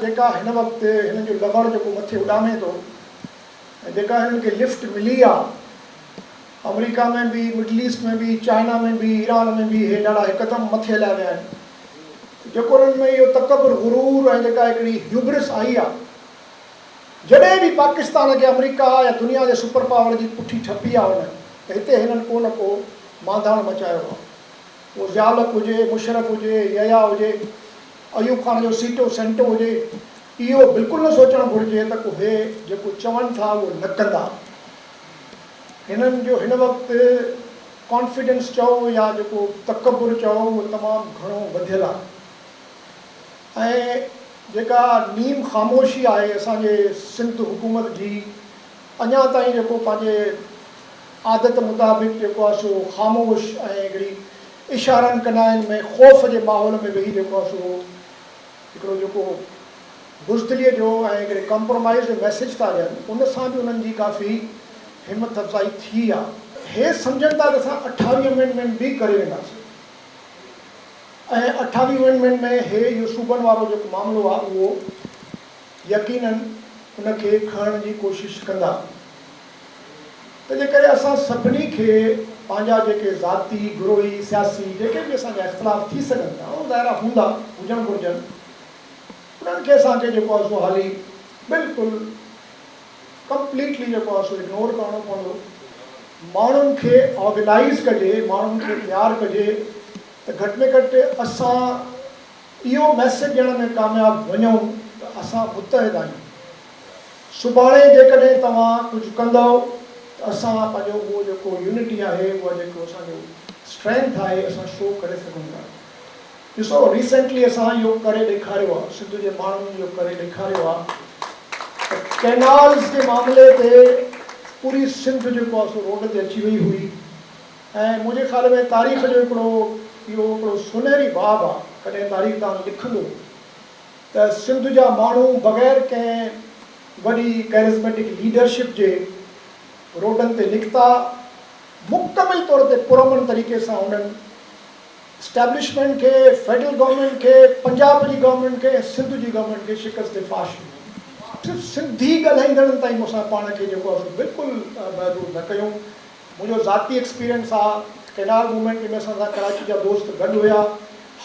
جيڪا هن وقت هنن جو لغڙ جيڪو مٿي اڏامي ٿو ۽ جيڪا هنن کي لفٽ ملي آ آمريڪا ۾ به مڊل ايسٽ ۾ به چائنا ۾ به ايران ۾ به هي ڏاڍا هڪدم مٿي هليا ويا آهن ته جيڪو هنن ۾ اهو تڪبر غرور ۽ جيڪا هڪڙي هيوبرس آئي آ جڏهن به پاڪستان کي آمريڪا يا دنيا جي سپر پاور جي پٺي ٺپي آ هن ته هتي هنن ڪو نه ڪو مانڌاڻ مچايو آ اهو ضياء الحق هجي مشرف هجي يحيٰ هجي ايوب خان جو سيٽو سينٽو هجي، اهو بلڪل نه سوچڻ گهرجي ته ڪو هي جيڪو چون ٿا اهو نه ڪندا. هنن جو هن وقت ڪانفيڊنس چئو يا جيڪو تڪبر چئو اهو تمام گهڻو وڌيل آهي ۽ جيڪا نيم خاموشي آهي اسان جي سنڌ حڪومت جي اڃا تائين جيڪو پنهنجي عادت مطابق جيڪو آهي سو خاموش ۽ هڪڙي اشارن ڪناين ۾ خوف جي ماحول ۾ ويهي جيڪو آهي سو هڪڙو جيڪو بزدليء جو ۽ هڪڙي ڪمپرومائيز جو ميسيج ٿا ڏين ان سان به انهن جي ڪافي همت افزائي ٿي آهي. هي سمجهن ٿا ته اسان اٺاويهه امينڊمينٽ به ڪري وينداسين ۽ اٺاويهه امينڊمينٽ ۾ هي اهو صوبن وارو جيڪو معاملو آهي اهو يقينن ان کي کڻڻ جي ڪوشش ڪندا. تنهنجي ڪري اسان سڀني کي پنهنجا جيڪي ذاتي، گروهي، سياسي جيڪي به اسان جا اختلاف ٿي سگهن ٿا، اهي ظاهر آهي هوندا، هجڻ گهرجن، انهن کي اسان کي جيڪو آهي سو حالي بلڪل ڪمپليٽلي جيڪو آهي سو اگنور ڪرڻو پوندو. ماڻهن کي آرگنائيز ڪجي، ماڻهن کي تيار ڪجي ته گهٽ ۾ گهٽ اسان اهو ميسيج ڏيڻ ۾ ڪامياب وڃون ته اسان متحد آهيون. سڀاڻي جيڪڏهن توهان ڪجهه ڪندؤ ته اسان پنهنجو اهو جيڪو يونٽي آهي اها جيڪو اسان جو اسٽرينٿ آهي اسان شو ڪري سگهون ٿا. ڏسو ريسينٽلي اسان اهو ڪري ڏيکاريو آهي سنڌ جي ماڻهن اهو ڪري ڏيکاريو آهي ته ڪينالز جي معاملي تي پوري سنڌ جيڪو آهي سو روڊ تي اچي وئي هئي ۽ منهنجي خيال ۾ تاريخ جو هڪڙو اهو هڪڙو سونهري باب آهي ڪڏهن تاريخدان لکندو ته سنڌ جا ماڻهو بغير ڪنهن وڏي ڪئرزميٽڪ ليڊرشپ جي روڊن تي نڪتا، مڪمل طور تي پرامن طريقي سان انهن اسٽيبلشمينٽ کي، فيڊرل گورنمينٽ کي، پنجاب جي گورنمينٽ کي ۽ سنڌ جي گورنمينٽ کي شڪست فاش ڏني. صرف سنڌي ڳالهائيندڙن تائين مون سان پاڻ کي جيڪو آهي سو بلڪل محدود نه ڪيون. منهنجو ذاتي ايڪسپيرينس آ ڪئنال موومينٽ ۾ اسان سان ڪراچي جا دوست گڏ هيا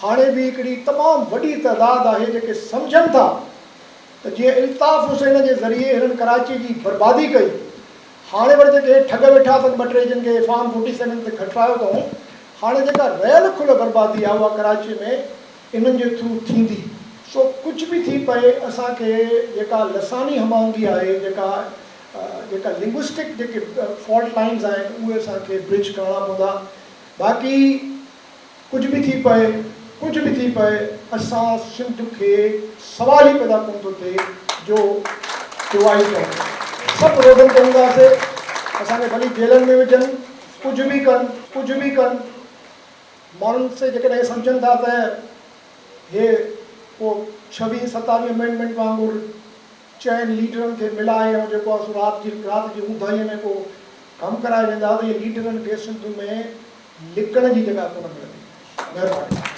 هاڻي به هڪڙي تمام وڏي تعداد آهي جيڪي سمجهن ٿا ته جيئن الطاف حسين جي ذريعي هنن ڪراچي جي بربادي ڪئي هاڻي وري جيڪي هي ٺڳ ويٺا اٿن ٻه ٽي جن کي فارم فورٽي سيون تي کٽرايو اٿئون هاڻي جيڪا رهيل کل بربادي آ اها ڪراچي ۾ انهن جي ٿرو ٿيندي. سو ڪجهه به ٿي پئي اسان کي جيڪا لساني هم آهنگي آهي جيڪا جيڪا لنگوسٽڪ جيڪي فالٽ لائنز آهن اهي اسان کي برج ڪرڻا پوندا باقي ڪجهه به ٿي پئي ڪجهه به ٿي پئي اسان سنڌ کي سوال ئي پيدا ڪونه ٿو ٿئي جو ڊوائيڊ ڪرڻ سڀ روڊن تي هونداسي اسان کي ڀلي جيلن ۾ وجهن ڪجهه به ڪن ڪجهه به ڪن ماڻهن سي جيڪڏهن سمجهن ٿا ته هي ڪو ڇويهين ستاويهين امينڊمينٽ وانگر چئن ليڊرن کي ملائي ۽ جيڪو آهي سو رات جي رات جي اونداهيء ۾ ڪو ڪم ڪرائي ويندا ته اهي ليڊرن کي سنڌ ۾ لڪڻ جي جڳهه ڪونه ملندي. مهرباني.